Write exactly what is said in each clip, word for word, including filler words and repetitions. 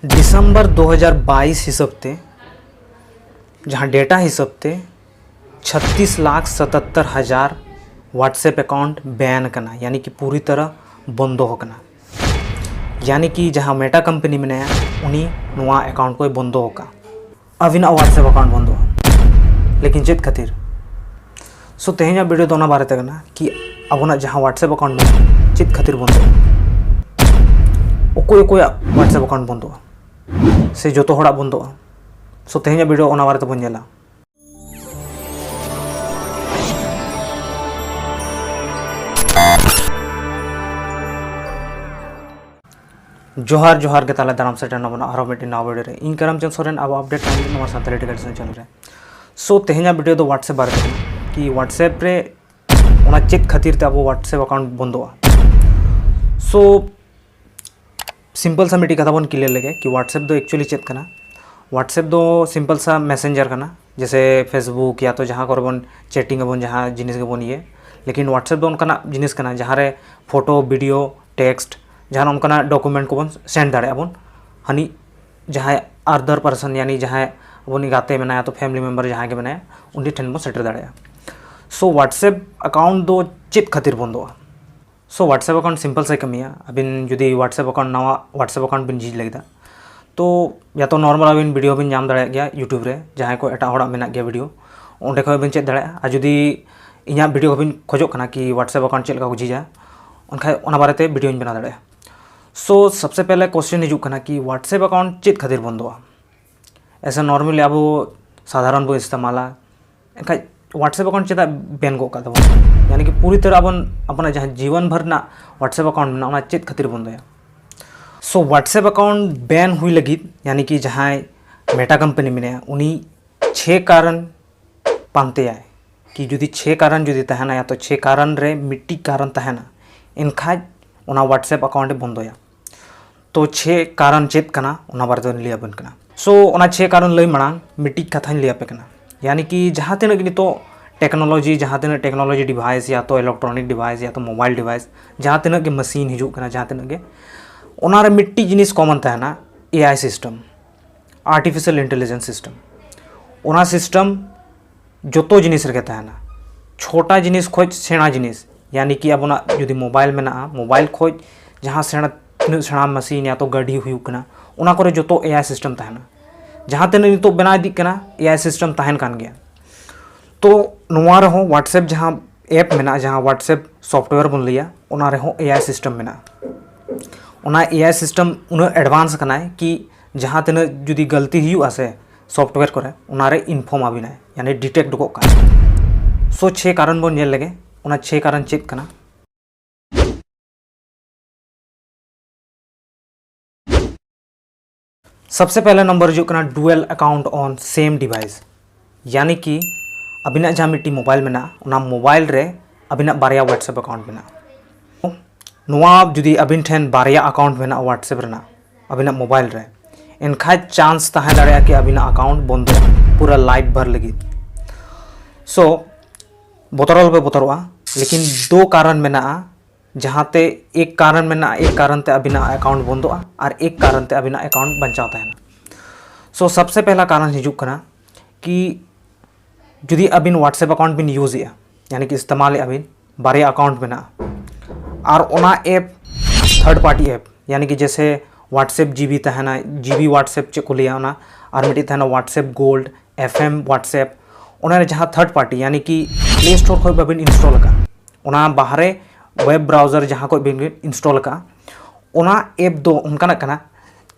December ᱫᱩ ᱦᱟᱡᱟᱨ ᱵᱟᱭᱤᱥ ᱦᱤᱥᱟᱹᱵ ᱛᱮ, ᱡᱟᱦᱟᱸ ᱰᱮᱴᱟ ᱦᱤᱥᱟᱹᱵ ᱛᱮ ᱪᱷᱟᱛᱛᱤᱥ ᱞᱟᱠᱷ ᱥᱟᱛᱟᱛᱛᱚᱨ ᱦᱟᱡᱟᱨ WhatsApp ᱮᱠᱟᱣᱩᱱᱴ ᱵᱮᱱ ᱟᱠᱟᱱᱟ, ᱭᱟᱱᱤ ᱠᱤ ᱯᱩᱨᱤ ᱛᱟᱨᱟ ᱵᱚᱱᱫᱚ ᱟᱠᱟᱱᱟ᱾ ᱭᱟᱱᱤ ᱠᱤ ᱡᱟᱦᱟᱸ ᱢᱮᱴᱟ ᱠᱳᱢᱯᱟᱱᱤ ᱢᱮᱱᱟᱭᱟ, ᱩᱱᱤ ᱱᱚᱣᱟ ᱮᱠᱟᱣᱩᱱᱴ ᱠᱚᱭ ᱵᱚᱱᱫᱚ ᱟᱠᱟᱫ᱾ ᱟᱹᱵᱤᱱᱟᱜ WhatsApp ᱮᱠᱟᱣᱩᱱᱴ ᱵᱚᱱᱫᱚᱜᱼᱟ, ᱞᱮᱠᱤᱱ ᱪᱮᱫ ᱠᱷᱟᱹᱛᱤᱨ? ᱥᱳ ᱛᱮᱦᱮᱧᱟᱜ ᱵᱷᱤᱰᱤᱭᱳ ᱫᱚ ᱚᱱᱟ ᱵᱟᱨᱮᱛᱮ ᱠᱟᱱᱟ ᱠᱤ ᱟᱵᱚᱱᱟᱜ ᱡᱟᱦᱟᱸ WhatsApp ᱮᱠᱟᱣᱩᱱᱴ ᱢᱮᱱᱟᱜᱼᱟ, ᱪᱮᱫ ᱠᱷᱟᱹᱛᱤᱨ ᱵᱚᱱᱫᱚᱜᱼᱟ, ᱚᱠᱚᱭ ᱚᱠᱚᱭᱟᱜ WhatsApp ᱮᱠᱟᱣᱩᱱᱴ ᱵᱚᱱᱫᱚᱜᱼᱟ, ᱥᱮ ᱡᱚᱛᱚ ᱦᱚᱲᱟᱜ ᱵᱚᱱᱫᱚᱜᱼᱟ᱾ ᱥᱳ ᱛᱮᱦᱮᱧᱟᱜ ᱵᱷᱤᱰᱤᱭᱳ ᱚᱱᱟ ᱵᱟᱨᱮ ᱛᱮᱵᱚᱱ ᱧᱮᱞᱟ᱾ ᱡᱚᱦᱟᱨ, ᱡᱚᱦᱟᱨ ᱜᱮ, ᱛᱟᱦᱞᱮ ᱫᱟᱨᱟᱢ ᱥᱮᱴᱮᱨ ᱱᱟᱵᱚᱱ ᱟᱨᱦᱚᱸ ᱢᱤᱫᱴᱮᱱ ᱱᱟᱣᱟ ᱵᱷᱤᱰᱤᱭᱳ ᱨᱮ᱾ ᱤᱧ ᱠᱟᱨᱟᱢ ᱪᱟᱸᱫᱽ ᱥᱚᱨᱮᱱ, ᱟᱵᱚ ᱟᱯᱰᱮᱴ ᱛᱟᱦᱮᱱ ᱱᱚᱣᱟ ᱥᱟᱱᱛᱟᱲᱤ ᱴᱮᱠ ᱮᱰᱩᱠᱮᱥᱚᱱ ᱪᱮᱱᱮᱞ ᱨᱮ᱾ ᱥᱳ ᱛᱮᱦᱮᱧᱟᱜ ᱵᱷᱤᱰᱤᱭᱳ ᱫᱚ WhatsApp ᱵᱟᱨᱮ ᱛᱮ ᱠᱟᱱᱟ, ᱠᱤ WhatsApp ᱨᱮ ᱚᱱᱟ ᱪᱮᱫ ᱠᱷᱟᱹᱛᱤᱨ ᱛᱮ ᱟᱵᱚ WhatsApp ᱮᱠᱟᱣᱩᱱᱴ ᱵᱚᱱᱫᱚᱜᱼᱟ᱾ ᱥᱳ ᱥᱤᱢᱯᱚᱞ ᱥᱟ ᱢᱤᱫᱴᱤᱡ ᱠᱟᱛᱷᱟ ᱵᱚᱱ ᱠᱞᱤᱭᱟᱨ ᱞᱮᱜᱮ ᱠᱤ WhatsApp ᱫᱚ ᱮᱠᱪᱩᱭᱮᱞᱤ ᱪᱮᱫ ᱠᱟᱱᱟ᱾ WhatsApp ᱫᱚ ᱥᱤᱢᱯᱚᱞ ᱥᱟ ᱢᱮᱥᱮᱧᱡᱟᱨ ᱠᱟᱱᱟ, ᱡᱮᱥᱮ Facebook ᱭᱟ ᱛᱚ ᱡᱟᱦᱟᱸ ᱠᱚᱨᱮ ᱵᱚᱱ ᱪᱮᱴᱤᱝ ᱟᱵᱚᱱ, ᱡᱟᱦᱟᱸ ᱡᱤᱱᱤᱥ ᱜᱮᱵᱚᱱ ᱤᱭᱟᱹ, ᱞᱮᱠᱤᱱ WhatsApp ᱫᱚ ᱚᱱᱠᱟᱱᱟᱜ ᱡᱤᱱᱤᱥ ᱠᱟᱱᱟ ᱡᱟᱦᱟᱸ ᱨᱮ ᱯᱷᱳᱴᱳ, ᱵᱷᱤᱰᱤᱭᱳ, ᱴᱮᱠᱥᱴ, ᱡᱟᱦᱟᱱᱟᱜ ᱚᱱᱠᱟᱱᱟᱜ ᱰᱚᱠᱩᱢᱮᱱᱴ ᱠᱚᱵᱚᱱ ᱥᱮᱱᱰ ᱫᱟᱲᱮᱭᱟᱜᱼᱟ ᱵᱚᱱ ᱦᱟᱹᱱᱤ ᱡᱟᱦᱟᱸᱭ ᱟᱨᱫᱟᱨ ᱯᱟᱨᱥᱚᱱ, ᱭᱟᱱᱤ ᱡᱟᱦᱟᱸᱭ ᱟᱵᱚᱱᱤᱡ ᱜᱟᱛᱮ ᱢᱮᱱᱟᱭᱟ, ᱛᱚ ᱯᱷᱮᱢᱤᱞᱤ ᱢᱮᱢᱵᱟᱨ ᱡᱟᱦᱟᱸᱭ ᱜᱮ ᱢᱮᱱᱟᱭᱟ, ᱩᱱᱤ ᱴᱷᱮᱱ ᱵᱚᱱ ᱥᱮᱴᱮᱨ ᱫᱟᱲᱮᱭᱟᱜᱼᱟ᱾ ᱥᱳ WhatsApp ᱮᱠᱟᱣᱩᱱᱴ ᱫᱚ ᱪᱮᱫ ᱠᱷᱟᱹᱛᱤᱨ ᱵᱚᱱᱫᱚᱜᱼᱟ? ᱥᱳ WhatsApp ᱮᱠᱟᱣᱩᱱᱴ ᱥᱤᱢᱯᱚᱞ ᱥᱟᱭ ᱠᱟᱹᱢᱤᱭᱟ᱾ ᱟᱹᱵᱤᱱ ᱡᱩᱫᱤ WhatsApp ᱮᱠᱟᱣᱩᱱᱴ, ᱱᱟᱣᱟ WhatsApp ᱮᱠᱟᱣᱩᱱᱴ ᱵᱤᱱ ᱡᱷᱤᱡ ᱞᱟᱹᱜᱤᱫᱟ, ᱛᱚ ᱭᱟ ᱛᱚ ᱱᱚᱨᱢᱟᱞ ᱟᱹᱵᱤᱱ ᱵᱷᱤᱰᱤᱭᱳ ᱵᱤᱱ ᱧᱟᱢ ᱫᱟᱲᱮᱭᱟᱜ ᱜᱮᱭᱟ YouTube ᱨᱮ, ᱡᱟᱦᱟᱸᱭ ᱠᱚ ᱮᱴᱟᱜ ᱦᱚᱲᱟᱜ ᱢᱮᱱᱟᱜ ᱜᱮᱭᱟ ᱵᱷᱤᱰᱤᱭᱳ, ᱚᱸᱰᱮ ᱠᱷᱚᱱ ᱵᱤᱱ ᱪᱮᱫ ᱫᱟᱲᱮᱭᱟᱜᱼᱟ᱾ ᱟᱨ ᱡᱩᱫᱤ ᱤᱧᱟᱹᱜ ᱵᱷᱤᱰᱤᱭᱳ ᱠᱚᱵᱤᱱ ᱠᱷᱚᱡᱚᱜ ᱠᱟᱱᱟ ᱠᱤ WhatsApp ᱮᱠᱟᱣᱩᱱᱴ ᱪᱮᱫ ᱞᱮᱠᱟ ᱠᱚ ᱡᱷᱤᱡᱟ, ᱮᱱᱠᱷᱟᱱ ᱚᱱᱟ ᱵᱟᱨᱮᱛᱮ ᱵᱷᱤᱰᱤᱭᱳᱧ ᱵᱮᱱᱟᱣ ᱫᱟᱲᱮᱭᱟᱜᱼᱟ᱾ ᱥᱳ ᱥᱚᱵᱥᱮ ᱯᱮᱦᱞᱮ ᱠᱚᱥᱪᱮᱱ ᱦᱤᱡᱩᱜ ᱠᱟᱱᱟ ᱠᱤ WhatsApp ᱮᱠᱟᱣᱩᱱᱴ ᱪᱮᱫ ᱠᱷᱟᱹᱛᱤᱨ ᱵᱚᱱᱫᱚᱜᱼᱟ? ᱮᱥᱮ ᱱᱚᱨᱢᱟᱞᱤ ᱟᱵᱚ ᱥᱟᱫᱷᱟᱨᱚᱱ ᱵᱚ ᱤᱥᱛᱮᱢᱟᱞᱟ, ᱮᱱᱠᱷᱟᱡ WhatsApp ᱮᱠᱟᱣᱩᱱᱴ ᱪᱮᱫᱟᱜ ᱵᱮᱱ ᱜᱚᱫ ᱠᱟᱜ ᱛᱟᱵᱚᱱᱟ? ᱭᱟᱱᱤ ᱠᱤ ᱯᱩᱨᱤ ᱛᱟᱨᱟ ᱟᱵᱚᱱ, ᱟᱵᱚᱱᱟᱜ ᱡᱟᱦᱟᱸ ᱡᱤᱵᱚᱱ ᱵᱷᱳᱨ ᱨᱮᱱᱟᱜ WhatsApp ᱮᱠᱟᱣᱩᱱᱴ ᱢᱮᱱᱟᱜᱼᱟ, ᱚᱱᱟ ᱪᱮᱫ ᱠᱷᱟᱹᱛᱤᱨ ᱵᱚᱱᱫᱚᱭᱟ? ᱥᱳ WhatsApp ᱮᱠᱟᱣᱩᱱᱴ ᱵᱮᱱ ᱦᱩᱭ ᱞᱟᱹᱜᱤᱫ, ᱭᱟᱱᱤ ᱠᱤ ᱡᱟᱦᱟᱸᱭ ᱢᱮᱴᱟ ᱠᱳᱢᱯᱟᱱᱤ ᱢᱮᱱᱟᱭᱟ, ᱩᱱᱤ ᱪᱷᱮ ᱠᱟᱨᱚᱱ ᱯᱟᱱᱛᱮᱭᱟᱭ ᱠᱤ ᱡᱩᱫᱤ ᱪᱷᱮ ᱠᱟᱨᱚᱱ ᱡᱩᱫᱤ ᱛᱟᱦᱮᱱᱟ, ᱭᱟ ᱛᱚ ᱪᱷᱮ ᱠᱟᱨᱚᱱ ᱨᱮ ᱢᱤᱫᱴᱤᱡ ᱠᱟᱨᱚᱱ ᱛᱟᱦᱮᱱᱟ, ᱮᱱᱠᱷᱟᱡ ᱚᱱᱟ WhatsApp ᱮᱠᱟᱣᱩᱱᱴ ᱮ ᱵᱚᱱᱫᱚᱭᱟ᱾ ᱛᱚ ᱪᱷᱮ ᱠᱟᱨᱚᱱ ᱪᱮᱫ ᱠᱟᱱᱟ, ᱚᱱᱟ ᱵᱟᱨᱮ ᱛᱮᱧ ᱞᱟᱹᱭ ᱟᱵᱚᱱ ᱠᱟᱱᱟ᱾ ᱥᱳ ᱚᱱᱟ ᱪᱷᱮ ᱠᱟᱨᱚᱱ ᱞᱟᱹᱭ ᱢᱟᱲᱟᱝ ᱢᱤᱫᱴᱤᱡ ᱠᱟᱛᱷᱟᱧ ᱞᱟᱹᱭ ᱟᱯᱮ ᱠᱟᱱᱟ᱾ ᱭᱟᱱᱤ ᱠᱤ ᱡᱟᱦᱟᱸ ᱛᱤᱱᱟᱹᱜ ᱜᱮ ᱱᱤᱛᱚᱜ ᱴᱮᱠᱱᱳᱞᱚᱡᱤ, ᱡᱟᱦᱟᱸ ᱛᱤᱱᱟᱹᱜ ᱴᱮᱠᱱᱳᱞᱚᱡᱤ ᱰᱤᱵᱷᱟᱭᱤᱥ ᱭᱟ ᱛᱚ ᱤᱞᱮᱠᱴᱨᱚᱱᱤᱠ ᱰᱤᱵᱷᱟᱭᱤᱥ ᱭᱟ ᱛᱚ ᱢᱳᱵᱟᱭᱤᱞ ᱰᱤᱵᱷᱟᱭᱤᱥ, ᱡᱟᱦᱟᱸ ᱛᱤᱱᱟᱹᱜ ᱜᱮ ᱢᱮᱥᱤᱱ ᱦᱤᱡᱩᱜ ᱠᱟᱱᱟ, ᱡᱟᱦᱟᱸ ᱛᱤᱱᱟᱹᱜ ᱜᱮ, ᱚᱱᱟᱨᱮ ᱢᱤᱫᱴᱤᱡ ᱡᱤᱱᱤᱥ ᱠᱚᱢᱚᱱ ᱛᱟᱦᱮᱱᱟ, ᱮ ᱟᱭ system, artificial intelligence system, ᱚᱱᱟ system ᱡᱚᱛᱚ ᱡᱤᱱᱤᱥ ᱨᱮᱜᱮ ᱛᱟᱦᱮᱱᱟ᱾ ᱪᱷᱳᱴᱟ ᱡᱤᱱᱤᱥ ᱠᱷᱚᱱ ᱥᱮᱬᱟ ᱡᱤᱱᱤᱥ, ᱭᱟᱱᱤ ᱠᱤ ᱟᱵᱚᱱᱟᱜ ᱡᱩᱫᱤ mobile ᱢᱮᱱᱟᱜᱼᱟ, mobile ᱠᱷᱚᱱ ᱡᱟᱦᱟᱸ ᱥᱮᱬᱟ, ᱛᱤᱱᱟᱹᱜ ᱥᱮᱬᱟ machine ᱭᱟ ᱛᱚ ᱜᱟᱹᱰᱤ ᱦᱩᱭᱩᱜ ᱠᱟᱱᱟ, ᱚᱱᱟ ᱠᱚᱨᱮ ᱡᱚᱛᱚ ᱮ ᱟᱭ system ᱛᱟᱦᱮᱱᱟ᱾ ᱡᱟᱦᱟᱸ ᱛᱤᱱᱟᱹᱜ ᱱᱤᱛᱚᱜ ᱵᱮᱱᱟᱣ ᱤᱫᱤᱜ ᱠᱟᱱᱟ, ᱮ ᱟᱭ system ᱛᱟᱦᱮᱱ ᱠᱟᱱ ᱜᱮᱭᱟ᱾ ᱛᱚ ᱱᱚᱣᱟ ᱨᱮᱦᱚᱸ WhatsApp ᱡᱟᱦᱟᱸ app ᱢᱮᱱᱟᱜᱼᱟ, ᱡᱟᱦᱟᱸ WhatsApp software ᱵᱚᱱ ᱞᱟᱹᱭᱟ, ᱚᱱᱟ ᱨᱮᱦᱚᱸ ᱮ ᱟᱭ system ᱢᱮᱱᱟᱜᱼᱟ᱾ ᱚᱱᱟ ᱮ ᱟᱭ system ᱩᱱᱟᱹᱜ advance ᱠᱟᱱᱟᱭ ᱠᱤ ᱡᱟᱦᱟᱸ ᱛᱤᱱᱟᱹᱜ ᱡᱩᱫᱤ ᱜᱟᱹᱞᱛᱤ ᱦᱩᱭᱩᱜᱼᱟ ᱥᱮ software ᱠᱚᱨᱮ, ᱚᱱᱟᱨᱮ inform ᱟᱵᱤᱱᱟᱭ, ᱭᱟᱱᱤ detect ᱜᱚᱫ ᱠᱟᱜᱼᱟᱭ᱾ So ᱪᱷᱮ ᱠᱟᱨᱚᱱ ᱵᱚᱱ ᱧᱮᱞ ᱞᱮᱜᱮ, ᱚᱱᱟ ᱪᱷᱮ ᱠᱟᱨᱚᱱ ᱪᱮᱫ ᱠᱟᱱᱟ᱾ सबसे पहला नंबर ᱦᱤᱡᱩᱜ ᱠᱟᱱᱟ dual account on same device, ᱭᱟᱱᱤ ᱠᱤ ᱟᱹᱵᱤᱱᱟᱜ ᱡᱟᱦᱟᱸ ᱢᱤᱫᱴᱤᱡ mobile ᱢᱮᱱᱟᱜᱼᱟ, ᱚᱱᱟ mobile ᱨᱮ ᱟᱹᱵᱤᱱᱟᱜ ᱵᱟᱨᱭᱟ WhatsApp account ᱢᱮᱱᱟᱜᱼᱟ᱾ ᱱᱚᱣᱟ ᱡᱩᱫᱤ ᱟᱹᱵᱤᱱ ᱴᱷᱮᱱ ᱵᱟᱨᱭᱟ account ᱢᱮᱱᱟᱜᱼᱟ WhatsApp ᱨᱮᱱᱟᱜ ᱟᱹᱵᱤᱱᱟᱜ mobile ᱨᱮ, ᱮᱱᱠᱷᱟᱡ chance ᱛᱟᱦᱮᱸ ᱫᱟᱲᱮᱭᱟᱜᱼᱟ ᱠᱤ ᱟᱹᱵᱤᱱᱟᱜ account ᱵᱚᱱᱫᱚᱜᱼᱟ ᱯᱩᱨᱟᱹ life ᱵᱷᱟᱨ ᱞᱟᱹᱜᱤᱫ᱾ So ᱵᱚᱛᱚᱨ ᱟᱞᱚᱯᱮ ᱵᱚᱛᱚᱨᱚᱜᱼᱟ, ᱞᱮᱠᱤᱱ ᱫᱳ ᱠᱟᱨᱚᱱ ᱢᱮᱱᱟᱜᱼᱟ, ᱡᱟᱦᱟᱸᱛᱮ ᱮᱠ ᱠᱟᱨᱚᱱ ᱢᱮᱱᱟᱜᱼᱟ, ᱮᱠ ᱠᱟᱨᱚᱱ ᱛᱮ ᱟᱹᱵᱤᱱᱟᱜ account ᱵᱚᱱᱫᱚᱜᱼᱟ ᱟᱨ ᱮᱠ ᱠᱟᱨᱚᱱ ᱛᱮ ᱟᱹᱵᱤᱱᱟᱜ account ᱵᱟᱧᱪᱟᱣ ᱛᱟᱦᱮᱱᱟ᱾ So ᱥᱚᱵᱥᱮ ᱯᱮᱦᱞᱟ ᱠᱟᱨᱚᱱ ᱦᱤᱡᱩᱜ ᱠᱟᱱᱟ ᱠᱤ ᱡᱩᱫᱤ ᱟᱹᱵᱤᱱ WhatsApp account ᱵᱤᱱ use ᱮᱜᱼᱟ, ᱭᱟᱱᱤ ᱠᱤ ᱤᱥᱛᱮᱢᱟᱞ ᱮᱜᱼᱟ ᱵᱤᱱ, ᱵᱟᱨᱭᱟ account ᱢᱮᱱᱟᱜᱼᱟ, ᱟᱨ ᱚᱱᱟ app third party app, ᱭᱟᱱᱤ ᱠᱤ ᱡᱮᱥᱮ WhatsApp GB ᱛᱟᱦᱮᱱᱟ, GB WhatsApp ᱪᱮᱫ ᱠᱚ ᱞᱟᱹᱭᱟ ᱚᱱᱟ, ᱟᱨ ᱢᱤᱫᱴᱤᱡ ᱛᱟᱦᱮᱱᱟ WhatsApp Gold, FM WhatsApp, ᱚᱱᱟ ᱨᱮ ᱡᱟᱦᱟᱸ third party, ᱭᱟᱱᱤ ᱠᱤ Play Store ᱠᱷᱚᱱ ᱵᱟᱵᱤᱱ install ᱟᱠᱟᱫ, ᱚᱱᱟ ᱵᱟᱦᱨᱮ web browser ᱡᱟᱦᱟᱸ ᱠᱷᱚᱱ ᱵᱤᱱ install ᱟᱠᱟᱫᱼᱟ, ᱚᱱᱟ app ᱫᱚ ᱚᱱᱠᱟᱱᱟᱜ ᱠᱟᱱᱟ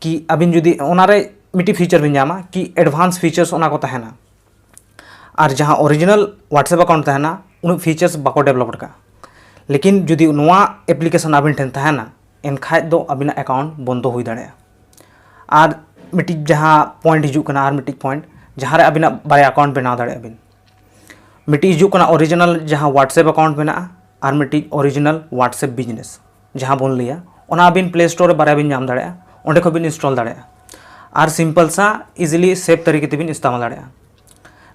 ᱠᱤ ᱟᱹᱵᱤᱱ ᱡᱩᱫᱤ ᱚᱱᱟᱨᱮ ᱢᱤᱫᱴᱤᱡ feature ᱵᱤᱱ ᱧᱟᱢᱟ ᱠᱤ advance features ᱚᱱᱟ ᱠᱚ ᱛᱟᱦᱮᱱᱟ, ᱟᱨ ᱡᱟᱦᱟᱸ original WhatsApp account ᱛᱟᱦᱮᱱᱟ ᱩᱱᱟᱹᱜ features ᱵᱟᱠᱚ develop ᱟᱠᱟᱫᱼᱟ᱾ ᱞᱮᱠᱤᱱ ᱡᱩᱫᱤ ᱱᱚᱣᱟ application ᱟᱵᱤᱱ ᱴᱷᱮᱱ ᱛᱟᱦᱮᱱᱟ, ᱮᱱᱠᱷᱟᱡ ᱫᱚ ᱟᱹᱵᱤᱱᱟᱜ account ᱵᱚᱱᱫᱚ ᱦᱩᱭ ᱫᱟᱲᱮᱭᱟᱜᱼᱟ᱾ ᱟᱨ ᱢᱤᱫᱴᱤᱡ ᱡᱟᱦᱟᱸ point ᱦᱤᱡᱩᱜ ᱠᱟᱱᱟ, ᱟᱨ ᱢᱤᱫᱴᱤᱡ point ᱡᱟᱦᱟᱸ ᱨᱮ ᱟᱹᱵᱤᱱᱟᱜ ᱵᱟᱨᱭᱟ account ᱵᱮᱱᱟᱣ ᱫᱟᱲᱮᱭᱟᱜᱼᱟ ᱵᱤᱱ᱾ ᱢᱤᱫᱴᱤᱡ ᱦᱤᱡᱩᱜ ᱠᱟᱱᱟ original ᱡᱟᱦᱟᱸ WhatsApp account ᱢᱮᱱᱟᱜᱼᱟ, ᱟᱨ ᱢᱤᱫᱴᱤᱡ original WhatsApp Business ᱡᱟᱦᱟᱸ ᱵᱚᱱ ᱞᱟᱹᱭᱟ, ᱚᱱᱟ ᱟᱹᱵᱤᱱ Play Store ᱨᱮ ᱵᱟᱨᱭᱟ ᱵᱤᱱ ᱧᱟᱢ ᱫᱟᱲᱮᱭᱟᱜᱼᱟ, ᱚᱸᱰᱮ ᱠᱷᱚᱱ ᱵᱤᱱ install ᱫᱟᱲᱮᱭᱟᱜᱼᱟ᱾ ᱟᱨ simple ᱥᱟ easily safe ᱛᱟᱹᱨᱤᱠᱟ ᱛᱮᱵᱤᱱ ᱤᱥᱛᱮᱢᱟᱞ ᱫᱟᱲᱮᱭᱟᱜᱼᱟ᱾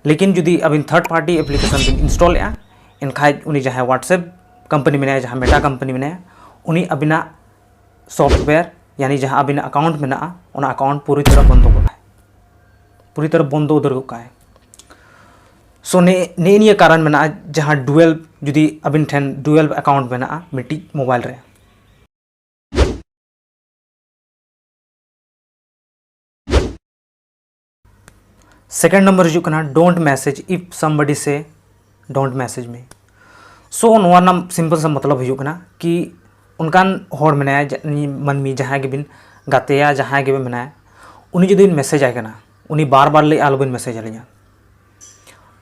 ᱞᱮᱠᱤᱱ ᱡᱩᱫᱤ ᱟᱹᱵᱤᱱ third party application ᱵᱤᱱ install ᱮᱜᱼᱟ, ᱮᱱᱠᱷᱟᱡ ᱩᱱᱤ ᱡᱟᱦᱟᱸᱭ WhatsApp company ᱢᱮᱱᱟᱭᱟ, ᱡᱟᱦᱟᱸ Meta company ᱢᱮᱱᱟᱭᱟ, ᱩᱱᱤ ᱟᱹᱵᱤᱱᱟᱜ software ᱭᱟᱱᱤ ᱡᱟᱦᱟᱸ ᱟᱹᱵᱤᱱᱟᱜ ᱟᱠᱟᱣᱩᱱᱴ ᱢᱮᱱᱟᱜᱼᱟ, ᱚᱱᱟ ᱟᱠᱟᱣᱩᱱᱴ ᱯᱩᱨᱤ ᱛᱚᱨᱟ ᱵᱚᱱᱫᱚ ᱠᱚᱜᱼᱟ, ᱯᱩᱨᱤ ᱛᱚᱨᱟ ᱵᱚᱱᱫᱚ ᱩᱛᱟᱹᱨ ᱠᱚᱜ ᱠᱟᱭ᱾ ᱥᱳ ᱱᱮᱜᱼᱮ ᱱᱤᱭᱟᱹ ᱠᱟᱨᱚᱱ ᱢᱮᱱᱟᱜᱼᱟ, ᱡᱟᱦᱟᱸ ᱰᱩᱭᱮᱞ ᱡᱩᱫᱤ ᱟᱹᱵᱤᱱ ᱴᱷᱮᱱ ᱰᱩᱭᱮᱞ ᱟᱠᱟᱣᱩᱱᱴ ᱢᱮᱱᱟᱜᱼᱟ ᱢᱤᱫᱴᱤᱡ ᱢᱳᱵᱟᱭᱤᱞ ᱨᱮ᱾ ᱥᱮᱠᱮᱱᱰ ᱱᱚᱢᱵᱚᱨ ᱦᱤᱡᱩᱜ ᱠᱟᱱᱟ, don't message if somebody say don't message me. ᱥᱳ ᱱᱚᱣᱟ ᱨᱮᱱᱟᱜ ᱥᱤᱢᱯᱚᱞ ᱥᱟ ᱢᱚᱛᱞᱚᱵ ᱦᱩᱭᱩᱜ ᱠᱟᱱᱟ ᱠᱤ ᱚᱱᱠᱟᱱ ᱦᱚᱲ ᱢᱮᱱᱟᱭᱟ, ᱡᱟ- ᱢᱟᱹᱱᱢᱤ ᱡᱟᱦᱟᱸᱭ ᱜᱮᱵᱤᱱ ᱜᱟᱛᱮᱭᱟ, ᱡᱟᱦᱟᱸᱭ ᱜᱮᱵᱤᱱ ᱢᱮᱱᱟᱭᱟ, ᱩᱱᱤ ᱡᱩᱫᱤ ᱵᱤᱱ ᱢᱮᱥᱮᱡᱽ ᱟᱭ ᱠᱟᱱᱟ, ᱩᱱᱤ ᱵᱟᱨ ᱵᱟᱨ ᱞᱟᱹᱭ ᱟᱞᱚᱵᱤᱱ ᱢᱮᱥᱮᱡᱽ ᱟᱹᱞᱤᱧᱟ᱾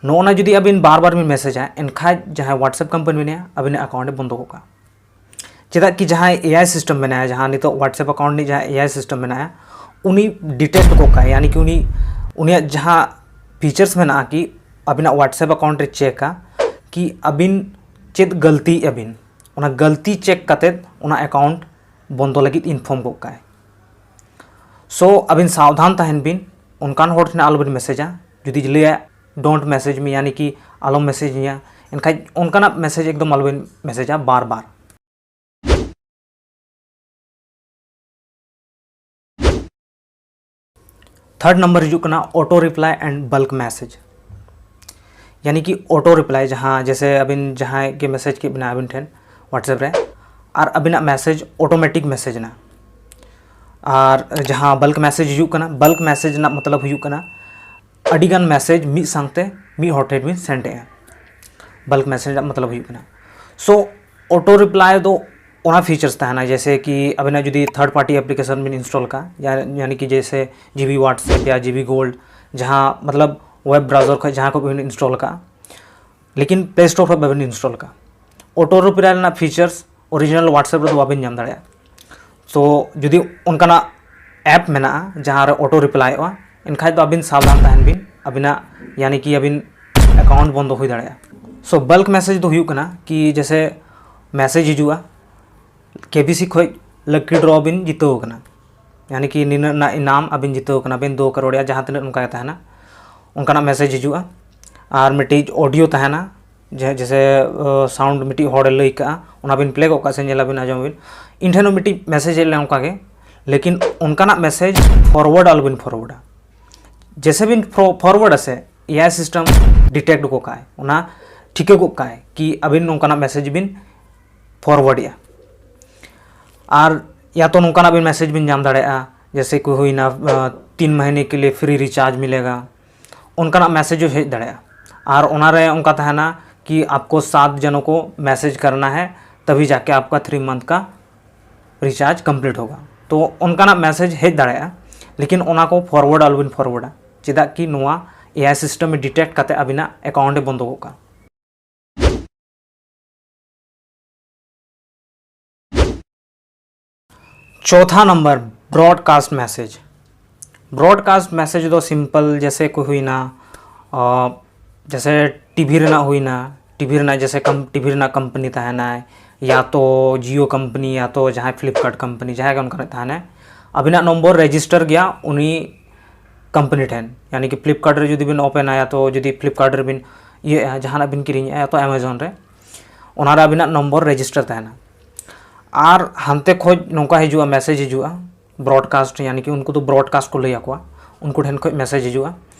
ᱱᱚᱜᱼᱚ ᱱᱟ ᱡᱩᱫᱤ ᱟᱹᱵᱤᱱ ᱵᱟᱨ ᱵᱟᱨ ᱵᱤᱱ ᱢᱮᱥᱮᱡᱟ, ᱮᱱᱠᱷᱟᱡ ᱡᱟᱦᱟᱸᱭ WhatsApp ᱠᱚᱢᱯᱟᱱᱤ ᱢᱮᱱᱟᱭᱟ, ᱟᱹᱵᱤᱱᱟᱜ ᱟᱠᱟᱣᱩᱱᱴ ᱮ ᱵᱚᱱᱫᱚ ᱠᱚᱜ ᱠᱟᱜᱼᱟ᱾ ᱪᱮᱫᱟᱜ ᱠᱤ ᱡᱟᱦᱟᱸᱭ ᱮ ᱟᱭ ᱥᱤᱥᱴᱮᱢ ᱢᱮᱱᱟᱭᱟ, ᱡᱟᱦᱟᱸ ᱱᱤᱛᱚᱜ WhatsApp ᱟᱠᱟᱣᱩᱱᱴ ᱨᱤᱱᱤᱡ ᱡᱟᱦᱟᱸ ᱮ ᱟᱭ ᱥᱤᱥᱴᱮᱢ ᱢᱮᱱᱟᱭᱟ, ᱩᱱᱤ ᱰᱤᱴᱮᱠᱴ ᱜᱚᱫ ᱠᱟᱭ, ᱭᱟᱱᱤ ᱠᱤ ᱩᱱᱤ, ᱩᱱᱤᱭᱟᱜ ᱡᱟᱦᱟᱸ ᱯᱷᱤᱪᱟᱨᱥ ᱢᱮᱱᱟᱜᱼᱟ ᱠᱤ ᱟᱹᱵᱤᱱᱟᱜ WhatsApp ᱟᱠᱟᱣᱩᱱᱴ ᱨᱮ ᱪᱮᱠᱟ ᱠᱤ ᱟᱹᱵᱤᱱ ᱪᱮᱫ ᱜᱟᱹᱞᱛᱤᱭᱮᱫᱼᱟ ᱵᱤᱱ, ᱚᱱᱟ ᱜᱟᱹᱞᱛᱤ ᱪᱮᱠ ᱠᱟᱛᱮᱫ ᱚᱱᱟ ᱟᱠᱟᱣᱩᱱᱴ ᱵᱚᱱᱫᱚ ᱞᱟᱹᱜᱤᱫ ᱤᱱᱯᱷᱚᱨᱢ ᱜᱚᱫ ᱠᱟᱭ᱾ ᱥᱳ ᱟᱹᱵᱤᱱ ᱥᱟᱵᱫᱷᱟᱱ ᱛᱟᱦᱮᱱ ᱵᱤᱱ, ᱚᱱᱠᱟᱱ ᱦᱚᱲ ᱴᱷᱮᱱ ᱟᱞᱚᱵᱤᱱ ᱢᱮᱥᱮᱡᱟ᱾ ᱡᱩᱫᱤ ᱞᱟᱹᱭᱟ don't message me, ᱭᱟᱱᱤ ᱠᱤ ᱟᱞᱚᱢ ᱢᱮᱥᱮᱡᱽ ᱤᱧᱟ, ᱮᱱᱠᱷᱟᱡ ᱚᱱᱠᱟᱱᱟᱜ ᱢᱮᱥᱮᱡᱽ ᱮᱠᱫᱚᱢ ᱟᱞᱚᱵᱤᱱ ᱢᱮᱥᱮᱡᱟ ᱵᱟᱨ ᱵᱟᱨ᱾ ᱛᱷᱟᱨᱰ ᱱᱟᱢᱵᱟᱨ ᱦᱤᱡᱩᱜ ᱠᱟᱱᱟ auto reply and bulk message, ᱭᱟᱱᱤ ᱠᱤ auto reply, ᱡᱟᱦᱟᱸ ᱡᱮᱥᱮ ᱟᱹᱵᱤᱱ ᱡᱟᱦᱟᱸᱭ ᱜᱮ ᱢᱮᱥᱮᱡᱽ ᱠᱮᱫ ᱵᱤᱱᱟ ᱟᱹᱵᱤᱱ ᱴᱷᱮᱱ WhatsApp ᱨᱮ, ᱟᱨ ᱟᱹᱵᱤᱱᱟᱜ ᱢᱮᱥᱮᱡᱽ ᱚᱴᱳᱢᱮᱴᱤᱠ ᱢᱮᱥᱮᱡᱽ ᱮᱱᱟ᱾ ᱟᱨ ᱡᱟᱦᱟᱸ ᱵᱟᱞᱠ ᱢᱮᱥᱮᱡᱽ ᱦᱤᱡᱩᱜ ᱠᱟᱱᱟ, ᱵᱟᱞᱠ ᱢᱮᱥᱮᱡᱽ ᱨᱮᱱᱟᱜ ᱢᱚᱛᱞᱚᱵ ᱦᱩᱭᱩᱜ ᱠᱟᱱᱟ ᱟᱹᱰᱤᱜᱟᱱ ᱢᱮᱥᱮᱡᱽ ᱢᱤᱫ ᱥᱟᱶᱛᱮ ᱢᱤᱫ ᱦᱚᱲ ᱴᱷᱮᱱ ᱵᱤᱱ ᱥᱮᱱᱰ ᱮᱜᱼᱟ᱾ ᱵᱟᱞᱠ ᱢᱮᱥᱮᱡᱽ ᱨᱮᱱᱟᱜ ᱢᱚᱛᱞᱚᱵ ᱦᱩᱭᱩᱜ ᱠᱟᱱᱟ᱾ ᱥᱳ ᱚᱴᱳ ᱨᱤᱯᱞᱟᱭ ᱫᱚ ᱚᱱᱟ ᱯᱷᱤᱪᱟᱨᱥ ᱛᱟᱦᱮᱱᱟ, ᱡᱮᱭᱥᱮ ᱠᱤ ᱟᱵᱤᱱᱟᱜ ᱡᱩᱫᱤ ᱛᱷᱟᱨᱰ ᱯᱟᱨᱴᱤ ᱮᱯᱞᱤᱠᱮᱥᱚᱱ ᱵᱤᱱ ᱤᱱᱥᱴᱚᱞ ᱠᱟᱜᱼᱟ, ᱭᱟ- ᱭᱟᱱᱤ ᱠᱤ ᱡᱮᱭᱥᱮ ᱡᱤᱵᱤ WhatsApp ᱭᱟ ᱡᱤᱵᱤ ᱜᱳᱞᱰ, ᱡᱟᱦᱟᱸ ᱢᱚᱛᱞᱚᱵ ᱣᱮᱵ ᱵᱨᱟᱣᱡᱟᱨ ᱠᱷᱚᱱ ᱡᱟᱦᱟᱸ ᱠᱚ ᱵᱤᱱ ᱤᱱᱥᱴᱚᱞ ᱠᱟᱜᱼᱟ, ᱞᱮᱠᱤᱱ ᱯᱞᱮ ᱥᱴᱳᱨ ᱠᱷᱚᱱ ᱵᱟᱵᱤᱱ ᱤᱱᱥᱴᱚᱞ ᱠᱟᱜᱼᱟ, ᱚᱴᱳ ᱨᱤᱯᱞᱟᱭ ᱨᱮᱱᱟᱜ ᱯᱷᱤᱪᱟᱨᱥ ᱚᱨᱤᱡᱤᱱᱟᱞ WhatsApp ᱨᱮᱫᱚ ᱵᱟᱵᱤᱱ ᱧᱟᱢ ᱫᱟᱲᱮᱭᱟᱜᱼᱟ᱾ ᱛᱚ ᱡᱩᱫᱤ ᱚᱱᱠᱟᱱᱟᱜ ᱮᱯ ᱢᱮᱱᱟᱜᱼᱟ ᱡᱟᱦᱟᱸ ᱨᱮ ᱚᱴᱳ ᱨᱤᱯᱞᱟᱭᱚᱜᱼᱟ, ᱮᱱᱠᱷᱟᱡ ᱫᱚ ᱟᱹᱵᱤᱱ ᱥᱟᱵᱫᱷᱟᱱ ᱛᱟᱦᱮᱱ ᱵᱤᱱ, ᱟᱹᱵᱤᱱᱟᱜ ᱭᱟᱱᱤ ᱠᱤ ᱟᱹᱵᱤᱱ ᱟᱠᱟᱣᱩᱱᱴ ᱵᱚᱱᱫᱚ ᱦᱩᱭ ᱫᱟᱲᱮᱭᱟᱜᱼᱟ᱾ ᱥᱳ ᱵᱟᱞᱠ ᱢᱮᱥᱮᱡᱽ ᱫᱚ ᱦᱩᱭᱩᱜ ᱠᱟᱱᱟ ᱠᱤ ᱡᱮᱥᱮ ᱢᱮᱥᱮᱡᱽ ᱦᱤᱡᱩᱜᱼᱟ, ᱠᱮ ᱵᱤ ᱥᱤ ᱠᱷᱚᱡ ᱞᱟᱠᱤ ᱰᱨᱚ ᱵᱤᱱ ᱡᱤᱛᱟᱹᱣ ᱠᱟᱱᱟ, ᱭᱟᱱᱤ ᱠᱤ ᱱᱤᱱᱟᱹᱜ ᱨᱮᱱᱟᱜ ᱤᱱᱟᱢ ᱟᱹᱵᱤᱱ ᱡᱤᱛᱟᱹᱣ ᱠᱟᱱᱟ ᱵᱤᱱ, ᱫᱩ ᱠᱟᱨᱳᱲ ᱨᱮᱭᱟᱜ ᱡᱟᱦᱟᱸ ᱛᱤᱱᱟᱹᱜ ᱱᱚᱝᱠᱟ ᱜᱮ ᱛᱟᱦᱮᱱᱟ, ᱚᱱᱠᱟᱱᱟᱜ ᱢᱮᱥᱮᱡᱽ ᱦᱤᱡᱩᱜᱼᱟ᱾ ᱟᱨ ᱢᱤᱫᱴᱤᱡ ᱚᱰᱤᱭᱳ ᱛᱟᱦᱮᱱᱟ, ᱡᱮ ᱡᱮᱥᱮ ᱥᱟᱣᱩᱱᱰ ᱢᱤᱫᱴᱤᱡ ᱦᱚᱲᱮ ᱞᱟᱹᱭ ᱠᱟᱜᱼᱟ, ᱚᱱᱟ ᱵᱤᱱ ᱯᱞᱮ ᱜᱚᱫ ᱠᱟᱜᱼᱟ ᱥᱮ ᱧᱮᱞᱟᱵᱤᱱ, ᱟᱸᱡᱚᱢᱟᱵᱤᱱ᱾ ᱤᱧ ᱴᱷᱮᱱ ᱦᱚᱸ ᱢᱤᱫᱴᱤᱡ ᱢᱮᱥᱮᱡᱽ ᱦᱮᱡ ᱞᱮᱱᱟ ᱚᱱᱠᱟ ᱜᱮ, ᱞᱮᱠᱤᱱ ᱚᱱᱠᱟᱱᱟᱜ ᱢᱮᱥᱮᱡᱽ ᱯᱷᱚᱨᱣᱟᱨᱰ ᱟᱞᱚᱵᱤᱱ ᱯᱷᱚᱨᱣᱟᱨᱰᱟ᱾ ᱡᱮᱥᱮ ᱵᱤᱱ ᱯᱷᱚᱨᱣᱟᱨᱰᱟ ᱥᱮ, ᱮ ᱟᱭ ᱥᱤᱥᱴᱮᱢ ᱰᱤᱴᱮᱠᱴ ᱜᱚᱫ ᱠᱟᱜᱼᱟᱭ, ᱚᱱᱟ ᱴᱷᱤᱠᱟᱹ ᱜᱚᱫ ᱠᱟᱜᱼᱟᱭ ᱠᱤ ᱟᱹᱵᱤᱱ ᱱᱚᱝᱠᱟᱱᱟᱜ ᱢᱮᱥᱮᱡᱽ ᱵᱤᱱ ᱯᱷᱚᱨᱣᱟᱨᱰᱮᱜᱼᱟ᱾ ᱟᱨ ᱭᱟ ᱛᱚ ᱱᱚᱝᱠᱟᱱᱟᱜ ᱵᱤᱱ ᱢᱮᱥᱮᱡᱽ ᱵᱤᱱ ᱧᱟᱢ ᱫᱟᱲᱮᱭᱟᱜᱼᱟ, ᱡᱮᱥᱮ ᱠᱚ ᱦᱩᱭᱱᱟ, ᱟᱸ, "ᱛᱤᱱ ᱢᱟᱦᱤᱱᱮ ᱠᱮ ᱞᱤᱭᱮ ᱯᱷᱨᱤ ᱨᱤᱪᱟᱨᱡᱽ ᱢᱤᱞᱮᱜᱟ", ᱚᱱᱠᱟᱱᱟᱜ ᱢᱮᱥᱮᱡᱽ ᱦᱚᱸ ᱦᱮᱡ ᱫᱟᱲᱮᱭᱟᱜᱼᱟ᱾ ᱟᱨ ᱚᱱᱟᱨᱮ ᱚᱱᱠᱟ ᱛᱟᱦᱮᱱᱟ ᱠᱤ ᱟᱯᱠᱳ ᱥᱟᱛ ᱡᱚᱱᱚ ᱠᱚ ᱢᱮᱥᱮᱡᱽ ᱠᱟᱨᱱᱟ ᱦᱮ, ᱛᱟᱵᱷᱤ ᱡᱟᱠᱮ ᱟᱯᱠᱟ ᱛᱷᱨᱤ ᱢᱟᱱᱛᱷ ᱠᱟ ᱨᱤᱪᱟᱨᱡᱽ ᱠᱚᱢᱯᱞᱤᱴ ᱦᱳᱜᱟ᱾ ᱛᱚ ᱚᱱᱠᱟᱱᱟᱜ ᱢᱮᱥᱮᱡᱽ ᱦᱮᱡ ᱫᱟᱲᱮᱭᱟᱜᱼᱟ, ᱞᱮᱠᱤᱱ ᱚᱱᱟ ᱠᱚ ᱯᱷᱚᱨᱣᱟᱨᱰ ᱟᱞᱚᱵᱤᱱ ᱯᱷᱚᱨᱣᱟᱨᱰᱟ, ᱪᱮᱫᱟᱜ ᱠᱤ ᱱᱚᱣᱟ ᱮ ᱟᱭ ᱥᱤᱥᱴᱮᱢ ᱮ ᱰᱤᱴᱮᱠᱴ ᱠᱟᱛᱮ ᱟᱹᱵᱤᱱᱟᱜ ᱮᱠᱟᱣᱩᱱᱴ ᱮ ᱵᱚᱱᱫᱚ ᱜᱚᱫ ᱠᱟᱜᱼᱟ᱾ ᱪᱚᱛᱷᱟ number, broadcast message. Broadcast message ᱫᱚ ᱥᱤᱢᱯᱚᱞ ᱡᱮᱥᱮ ᱠᱚ ᱦᱩᱭᱱᱟ, ᱟᱸ, ᱡᱮᱥᱮ ᱴᱤᱵᱷᱤ ᱨᱮᱱᱟᱜ ᱦᱩᱭᱱᱟ, ᱴᱤᱵᱷᱤ ᱨᱮᱱᱟᱜ ᱡᱮᱥᱮ ᱠᱚᱢ-, ᱴᱤᱵᱷᱤ ᱨᱮᱱᱟᱜ ᱠᱳᱢᱯᱟᱱᱤ ᱛᱟᱦᱮᱱᱟᱭ, ᱭᱟ ᱛᱚ ᱡᱤᱭᱳ ᱠᱳᱢᱯᱟᱱᱤ, ᱭᱟ ᱛᱚ ᱡᱟᱦᱟᱸᱭ ᱯᱷᱞᱤᱯᱠᱟᱨᱴ ᱠᱳᱢᱯᱟᱱᱤ, ᱡᱟᱦᱟᱸᱭ ᱜᱮ ᱚᱱᱠᱟᱱᱟᱜ ᱛᱟᱦᱮᱱᱟᱭ, ᱟᱹᱵᱤᱱᱟᱜ ᱱᱚᱢᱵᱚᱨ ᱨᱮᱡᱤᱥᱴᱟᱨ ᱜᱮᱭᱟ ᱩᱱᱤ ᱠᱳᱢᱯᱟᱱᱤ ᱴᱷᱮᱱ᱾ ᱭᱟᱱᱤ ᱠᱤ ᱯᱷᱞᱤᱯᱠᱟᱨᱴ ᱨᱮ ᱡᱩᱫᱤ ᱵᱤᱱ ᱳᱯᱮᱱᱟ, ᱭᱟ ᱛᱚ ᱡᱩᱫᱤ ᱯᱷᱞᱤᱯᱠᱟᱨᱴ ᱨᱮᱵᱤᱱ ᱤᱭᱟᱹᱭᱟ, ᱡᱟᱦᱟᱱᱟᱜ ᱵᱤᱱ ᱠᱤᱨᱤᱧᱮᱜᱼᱟ, ᱭᱟ ᱛᱚ ᱮᱢᱟᱡᱚᱱ ᱨᱮ, ᱚᱱᱟᱨᱮ ᱟᱹᱵᱤᱱᱟᱜ ᱱᱚᱢᱵᱚᱨ ᱨᱮᱡᱤᱥᱴᱟᱨ ᱛᱟᱦᱮᱱᱟ᱾ ᱟᱨ ᱦᱟᱱᱛᱮ ᱠᱷᱚᱡ ᱱᱚᱝᱠᱟ ᱦᱤᱡᱩᱜᱼᱟ, ᱢᱮᱥᱮᱡᱽ ᱦᱤᱡᱩᱜᱼᱟ, ᱵᱨᱚᱰᱠᱟᱥᱴ, ᱭᱟᱱᱤ ᱠᱤ ᱩᱱᱠᱩ ᱫᱚ ᱵᱨᱚᱰᱠᱟᱥᱴ ᱠᱚ ᱞᱟᱹᱭ ᱟᱠᱚᱣᱟ, ᱩᱱᱠᱩ ᱴᱷᱮᱱ ᱠᱷᱚᱡ ᱢᱮᱥᱮᱡᱽ ᱦᱤᱡᱩᱜᱼᱟ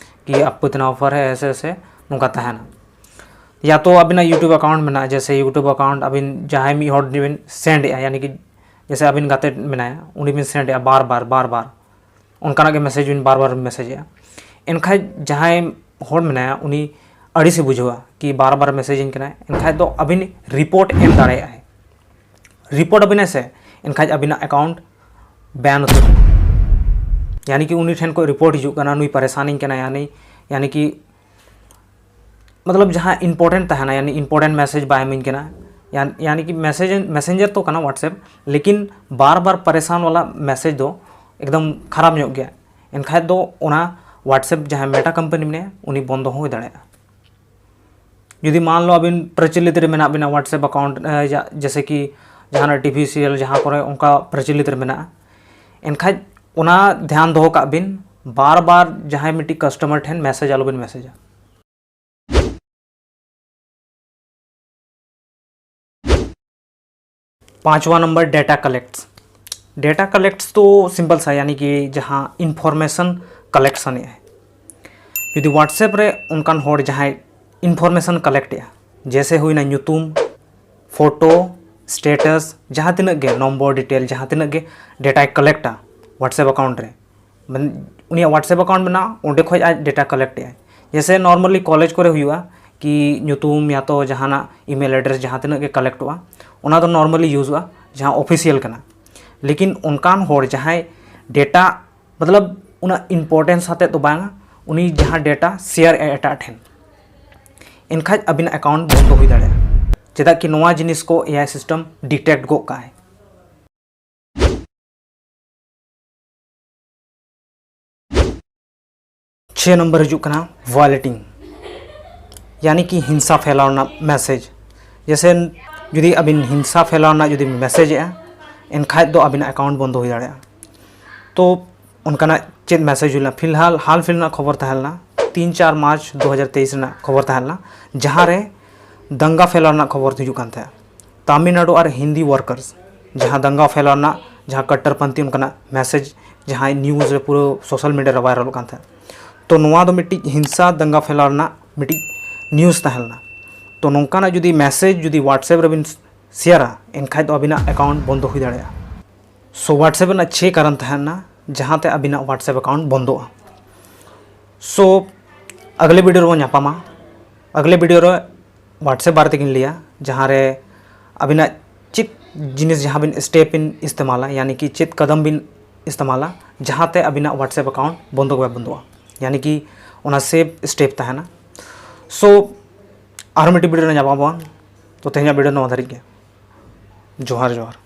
ᱠᱤ ᱟᱯᱠᱳ ᱤᱛᱱᱟ ᱚᱯᱷᱟᱨ ᱦᱮ, ᱮᱥᱮ ᱮᱥᱮ ᱱᱚᱝᱠᱟ ᱛᱟᱦᱮᱱᱟ᱾ ᱭᱟ ᱛᱚ ᱟᱹᱵᱤᱱᱟᱜ YouTube ᱟᱠᱟᱣᱩᱱᱴ ᱢᱮᱱᱟᱜᱼᱟ, ᱡᱮᱥᱮ YouTube ᱟᱠᱟᱣᱩᱱᱴ ᱟᱹᱵᱤᱱ ᱡᱟᱦᱟᱸᱭ ᱢᱤᱫ ᱦᱚᱲ ᱵᱤᱱ ᱥᱮᱱᱰ ᱮᱜᱼᱟ, ᱭᱟᱱᱤ ᱠᱤ ᱡᱮᱥᱮ ᱟᱹᱵᱤᱱ ᱜᱟᱛᱮ ᱢᱮᱱᱟᱭᱟ, ᱩᱱᱤ ᱵᱤᱱ ᱥᱮᱱᱰ ᱮᱜᱼᱟ ᱵᱟᱨ ᱵᱟᱨ, ᱵᱟᱨ ᱵᱟᱨ, ᱚᱱᱠᱟᱱᱟᱜ ᱜᱮ ᱢᱮᱥᱮᱡᱽ ᱵᱤᱱ ᱵᱟᱨ ᱵᱟᱨ ᱵᱤᱱ ᱢᱮᱥᱮᱡᱽ ᱮᱜᱼᱟ᱾ ᱮᱱᱠᱷᱟᱡ ᱡᱟᱦᱟᱸᱭ ᱦᱚᱲ ᱢᱮᱱᱟᱭᱟ, ᱩᱱᱤ ᱟᱹᱲᱤᱥᱮ ᱵᱩᱡᱷᱟᱹᱣᱟ ᱠᱤ ᱵᱟᱨ ᱵᱟᱨ ᱢᱮᱥᱮᱡᱽ ᱤᱧ ᱠᱟᱱᱟᱭ, ᱮᱱᱠᱷᱟᱡ ᱫᱚ ᱟᱹᱵᱤᱱ ᱨᱤᱯᱳᱨᱴ ᱮᱢ ᱫᱟᱲᱮᱭᱟᱜᱼᱟᱭ᱾ ᱨᱤᱯᱳᱨᱴ ᱟᱹᱵᱤᱱᱟᱭ ᱥᱮ, ᱮᱱᱠᱷᱟᱡ ᱟᱹᱵᱤᱱᱟᱜ ᱟᱠᱟᱣᱩᱱᱴ ᱵᱮᱱ ᱩᱛᱟᱹᱨᱚᱜᱼᱟ᱾ ᱭᱟᱱᱤ ᱠᱤ ᱩᱱᱤ ᱴᱷᱮᱱ ᱠᱷᱚᱡ ᱨᱤᱯᱳᱨᱴ ᱦᱤᱡᱩᱜ ᱠᱟᱱᱟ, ᱱᱩᱭ ᱯᱟᱨᱮᱥᱟᱱᱤᱧ ᱠᱟᱱᱟ, ᱭᱟᱱᱤ, ᱭᱟᱱᱤ ᱠᱤ ᱢᱚᱛᱞᱚᱵ ᱡᱟᱦᱟᱸ ᱤᱢᱯᱚᱨᱴᱮᱱᱴ ᱛᱟᱦᱮᱱᱟ, ᱭᱟᱱᱤ ᱤᱢᱯᱚᱨᱴᱮᱱᱴ ᱢᱮᱥᱮᱡᱽ ᱵᱟᱭ ᱤᱢᱟᱹᱧ ᱠᱟᱱᱟ, ᱭᱟᱱ-, ᱭᱟᱱᱤ ᱠᱤ ᱢᱮᱥᱮᱡᱽ, ᱢᱮᱥᱮᱧᱡᱟᱨ ᱛᱚ ᱠᱟᱱᱟ WhatsApp, ᱞᱮᱠᱤᱱ ᱵᱟᱨ ᱵᱟᱨ ᱯᱟᱨᱮᱥᱟᱱ ᱣᱟᱞᱟ ᱢᱮᱥᱮᱡᱽ ᱫᱚ ᱮᱠᱫᱚᱢ ᱠᱷᱟᱨᱟᱯ ᱧᱚᱜ ᱜᱮᱭᱟ᱾ ᱮᱱᱠᱷᱟᱡ ᱫᱚ ᱚᱱᱟ WhatsApp ᱡᱟᱦᱟᱸᱭ ᱢᱮᱴᱟ ᱠᱳᱢᱯᱟᱱᱤ ᱢᱮᱱᱟᱭᱟ, ᱩᱱᱤ ᱵᱚᱱᱫᱚ ᱦᱚᱸ ᱦᱩᱭ ᱫᱟᱲᱮᱭᱟᱜᱼᱟ᱾ ᱡᱩᱫᱤ ᱢᱟᱱ ᱞᱚ ᱟᱹᱵᱤᱱ ᱯᱨᱚᱪᱚᱞᱤᱛ ᱨᱮ ᱢᱮᱱᱟᱜ ᱵᱤᱱᱟ WhatsApp ᱟᱠᱟᱣᱩᱱᱴ, ᱮ, ᱡᱟ-, ᱡᱮᱥᱮ ᱠᱤ ᱡᱟᱦᱟᱱᱟᱜ ᱴᱤᱵᱷᱤ ᱥᱤᱨᱤᱭᱟᱞ ᱡᱟᱦᱟᱸ ᱠᱚᱨᱮ ᱚᱱᱠᱟ ᱯᱨᱚᱪᱚᱞᱤᱛ ᱨᱮ ᱢᱮᱱᱟᱜᱼᱟ, ᱮᱱᱠᱷᱟᱡ ᱚᱱᱟ ᱫᱷᱮᱭᱟᱱ ᱫᱚᱦᱚ ᱠᱟᱜ ᱵᱤᱱ, ᱵᱟᱨ ᱵᱟᱨ ᱡᱟᱦᱟᱸᱭ ᱢᱤᱫᱴᱤᱡ ᱠᱟᱥᱴᱚᱢᱟᱨ ᱴᱷᱮᱱ ᱢᱮᱥᱮᱡᱽ ᱟᱞᱚᱵᱤᱱ ᱢᱮᱥᱮᱡᱟ᱾ ᱯᱟᱸᱪᱣᱟ number, data collect. Data collect ᱫᱚ ᱥᱤᱢᱯᱚᱞ ᱥᱟ, ᱭᱟᱱᱤ ᱠᱤ ᱡᱟᱦᱟᱸ ᱤᱱᱯᱷᱚᱨᱢᱮᱥᱚᱱ ᱠᱟᱞᱮᱠᱥᱚᱱ ᱮᱫᱟᱭ᱾ ᱡᱩᱫᱤ WhatsApp ᱨᱮ ᱚᱱᱠᱟᱱ ᱦᱚᱲ ᱡᱟᱦᱟᱸᱭ ᱤᱱᱯᱷᱚᱨᱢᱮᱥᱚᱱ ᱠᱟᱞᱮᱠᱴ ᱮᱫᱟ, ᱡᱮᱭᱥᱮ ᱦᱩᱭᱱᱟ ᱧᱩᱛᱩᱢ, ᱯᱷᱳᱴᱳ, ᱥᱴᱮᱴᱟᱥ, ᱡᱟᱦᱟᱸ ᱛᱤᱱᱟᱹᱜ ᱜᱮ ᱱᱚᱢᱵᱚᱨ ᱰᱤᱴᱮᱞ, ᱡᱟᱦᱟᱸ ᱛᱤᱱᱟᱹᱜ ᱜᱮ ᱰᱮᱴᱟᱭ ᱠᱟᱞᱮᱠᱴᱟ WhatsApp ᱟᱠᱟᱣᱩᱱᱴ ᱨᱮ, ᱢᱟᱱᱮ ᱩᱱᱤᱭᱟᱜ WhatsApp ᱟᱠᱟᱣᱩᱱᱴ ᱢᱮᱱᱟᱜᱼᱟ, ᱚᱸᱰᱮ ᱠᱷᱚᱡ ᱟᱡ ᱰᱮᱴᱟ ᱠᱟᱞᱮᱠᱴ ᱮᱫᱟᱭ᱾ ᱡᱮᱭᱥᱮ ᱱᱚᱨᱢᱟᱞᱤ ᱠᱚᱞᱮᱡᱽ ᱠᱚᱨᱮ ᱦᱩᱭᱩᱜᱼᱟ ᱠᱤ ᱧᱩᱛᱩᱢ ᱭᱟ ᱛᱚ ᱡᱟᱦᱟᱱᱟᱜ ᱤᱢᱮᱞ ᱮᱰᱨᱮᱥ ᱡᱟᱦᱟᱸ ᱛᱤᱱᱟᱹᱜ ᱜᱮ ᱠᱟᱞᱮᱠᱴᱚᱜᱼᱟ, ᱚᱱᱟ ᱫᱚ ᱱᱚᱨᱢᱟᱞᱤ ᱤᱭᱩᱡᱚᱜᱼᱟ, ᱡᱟᱦᱟᱸ ᱚᱯᱷᱤᱥᱤᱭᱟᱞ ᱠᱟᱱᱟ᱾ ᱞᱮᱠᱤᱱ ᱚᱱᱠᱟᱱ ᱦᱚᱲ ᱡᱟᱦᱟᱸᱭ ᱰᱮᱴᱟ ᱢᱚᱛᱞᱚᱵ ᱩᱱᱟᱹᱜ ᱤᱢᱯᱚᱨᱴᱮᱱᱥ ᱟᱛᱮᱫ ᱫᱚ ᱵᱟᱝᱟ, ᱩᱱᱤ ᱡᱟᱦᱟᱸ ᱰᱮᱴᱟ ᱥᱮᱭᱟᱨ ᱮᱫᱼᱟ ᱮᱴᱟᱜ ᱴᱷᱮᱱ, ᱮᱱᱠᱷᱟᱡ ᱟᱹᱵᱤᱱᱟᱜ ᱟᱠᱟᱣᱩᱱᱴ ᱵᱚᱱᱫᱚ ᱦᱩᱭ ᱫᱟᱲᱮᱭᱟᱜᱼᱟ᱾ ᱪᱮᱫᱟᱜ ᱠᱤ ᱱᱚᱣᱟ ᱡᱤᱱᱤᱥ ᱠᱚ ᱮ ᱟᱭ ᱥᱤᱥᱴᱮᱢ ᱰᱤᱴᱮᱠᱴ ᱜᱚᱫ ᱠᱟᱜᱼᱟᱭ᱾ ᱪᱷᱮ ᱱᱚᱢᱵᱚᱨ ᱦᱤᱡᱩᱜ ᱠᱟᱱᱟ ᱵᱷᱟᱭᱳᱞᱮᱴᱤᱝ, ᱭᱟᱱᱤ ᱠᱤ ᱦᱤᱝᱥᱟ ᱯᱷᱮᱞᱟᱣ ᱨᱮᱱᱟᱜ ᱢᱮᱥᱮᱡᱽ᱾ ᱡᱮᱭᱥᱮ ᱡᱩᱫᱤ ᱟᱹᱵᱤᱱ ᱦᱤᱝᱥᱟ ᱯᱷᱮᱞᱟᱣ ᱨᱮᱱᱟᱜ ᱡᱩᱫᱤ ᱢᱮᱥᱮᱡᱽ ᱮᱜᱼᱟ, ᱮᱱᱠᱷᱟᱡ ᱫᱚ ᱟᱹᱵᱤᱱᱟᱜ ᱟᱠᱟᱣᱩᱱᱴ ᱵᱚᱱᱫᱚ ᱦᱩᱭ ᱫᱟᱲᱮᱭᱟᱜᱼᱟ᱾ ᱛᱚ ᱚᱱᱠᱟᱱᱟᱜ ᱪᱮᱫ ᱢᱮᱥᱮᱡᱽ ᱦᱩᱭ ᱞᱮᱱᱟ? ᱯᱷᱤᱞᱦᱟᱞ ᱦᱟᱞ ᱯᱷᱤᱞ ᱨᱮᱱᱟᱜ ᱠᱷᱚᱵᱚᱨ ᱛᱟᱦᱮᱸ ᱞᱮᱱᱟ, ᱛᱤᱱ ᱪᱟᱨ ᱢᱟᱨᱪ ᱫᱩ ᱦᱟᱡᱟᱨ ᱛᱮᱭᱤᱥ ᱨᱮᱱᱟᱜ ᱠᱷᱚᱵᱚᱨ ᱛᱟᱦᱮᱸ ᱞᱮᱱᱟ, ᱡᱟᱦᱟᱸ ᱨᱮ ᱫᱟᱝᱜᱟ ᱯᱷᱮᱞᱟᱣ ᱨᱮᱱᱟᱜ ᱠᱷᱚᱵᱚᱨ ᱦᱤᱡᱩᱜ ᱠᱟᱱ ᱛᱟᱦᱮᱸᱫ᱾ ᱛᱟᱢᱤᱞᱱᱟᱰᱩ ᱟᱨ ᱦᱤᱱᱫᱤ ᱣᱟᱨᱠᱟᱨᱥ ᱡᱟᱦᱟᱸ ᱫᱟᱝᱜᱟ ᱯᱷᱮᱞᱟᱣ ᱨᱮᱱᱟᱜ ᱡᱟᱦᱟᱸ ᱠᱟᱴᱴᱟᱨᱯᱚᱱᱛᱷᱤ ᱚᱱᱠᱟᱱᱟᱜ ᱢᱮᱥᱮᱡᱽ ᱡᱟᱦᱟᱸ ᱱᱤᱭᱩᱡᱽ ᱨᱮ ᱯᱩᱨᱟᱹ ᱥᱳᱥᱟᱞ ᱢᱤᱰᱤᱭᱟ ᱨᱮ ᱵᱷᱟᱭᱨᱟᱞᱚᱜ ᱠᱟᱱ ᱛᱟᱦᱮᱸᱫ᱾ ᱛᱚ ᱱᱚᱣᱟ ᱫᱚ ᱢᱤᱫᱴᱤᱡ ᱦᱤᱝᱥᱟ ᱫᱟᱝᱜᱟ ᱯᱷᱮᱞᱟᱣ ᱨᱮᱱᱟᱜ ᱢᱤᱫᱴᱤᱡ ᱱᱤᱭᱩᱡᱽ ᱛᱟᱦᱮᱸ ᱞᱮᱱᱟ᱾ ᱛᱚ ᱱᱚᱝᱠᱟᱱᱟᱜ ᱡᱩᱫᱤ ᱢᱮᱥᱮᱡᱽ ᱡᱩᱫᱤ WhatsApp ᱨᱮᱵᱤᱱ ᱥᱮᱭᱟᱨᱟ, ᱮᱱᱠᱷᱟᱡ ᱫᱚ ᱟᱹᱵᱤᱱᱟᱜ ᱟᱠᱟᱣᱩᱱᱴ ᱵᱚᱱᱫᱚ ᱦᱩᱭ ᱫᱟᱲᱮᱭᱟᱜᱼᱟ᱾ ᱥᱳ WhatsApp ᱨᱮᱱᱟᱜ ᱪᱷᱮ ᱠᱟᱨᱚᱱ ᱛᱟᱦᱮᱱᱟ ᱡᱟᱦᱟᱸᱛᱮ ᱟᱹᱵᱤᱱᱟᱜ WhatsApp ᱟᱠᱟᱣᱩᱱᱴ ᱵᱚᱱᱫᱚᱜᱼᱟ᱾ ᱥᱳ ᱟᱜᱽᱞᱮ ᱵᱷᱤᱰᱤᱭᱳ ᱨᱮᱵᱚᱱ ᱧᱟᱯᱟᱢᱟ᱾ ᱟᱜᱽᱞᱮ ᱵᱷᱤᱰᱤᱭᱳ ᱨᱮ WhatsApp ᱵᱟᱨᱮ ᱛᱮᱜᱤᱧ ᱞᱟᱹᱭᱟ, ᱡᱟᱦᱟᱸ ᱨᱮ ᱟᱹᱵᱤᱱᱟᱜ ᱪᱮᱫ ᱡᱤᱱᱤᱥ, ᱡᱟᱦᱟᱸ ᱵᱤᱱ ᱥᱴᱮᱯ ᱵᱤᱱ ᱤᱥᱛᱮᱢᱟᱞᱟ, ᱭᱟᱱᱤ ᱠᱤ ᱪᱮᱫ ᱠᱟᱫᱟᱢ ᱵᱤᱱ ᱤᱥᱛᱮᱢᱟᱞᱟ, ᱡᱟᱦᱟᱸᱛᱮ ᱟᱹᱵᱤᱱᱟᱜ WhatsApp ᱟᱠᱟᱣᱩᱱᱴ ᱵᱚᱱᱫᱚ ᱜᱮ ᱵᱟᱭ ᱵᱚᱱᱫᱚᱜᱼᱟ, ᱭᱟᱱᱤ ᱠᱤ ᱚᱱᱟ ᱥᱮᱯ ᱥᱴᱮᱯ ᱛᱟᱦᱮᱱᱟ᱾ ᱥᱳ ᱟᱨᱦᱚᱸ ᱢᱤᱫᱴᱤᱡ ᱵᱷᱤᱰᱤᱭᱳ ᱨᱮ ᱧᱟᱯᱟᱢ ᱟᱵᱚᱱ᱾ ᱛᱚ ᱛᱮᱦᱮᱧᱟᱜ ᱵᱷᱤᱰᱤᱭᱳ ᱱᱚᱣᱟ ᱫᱷᱟᱹᱨᱤᱡ ᱜᱮ᱾ ᱡᱚᱦᱟᱨ ᱡᱚᱦᱟᱨ᱾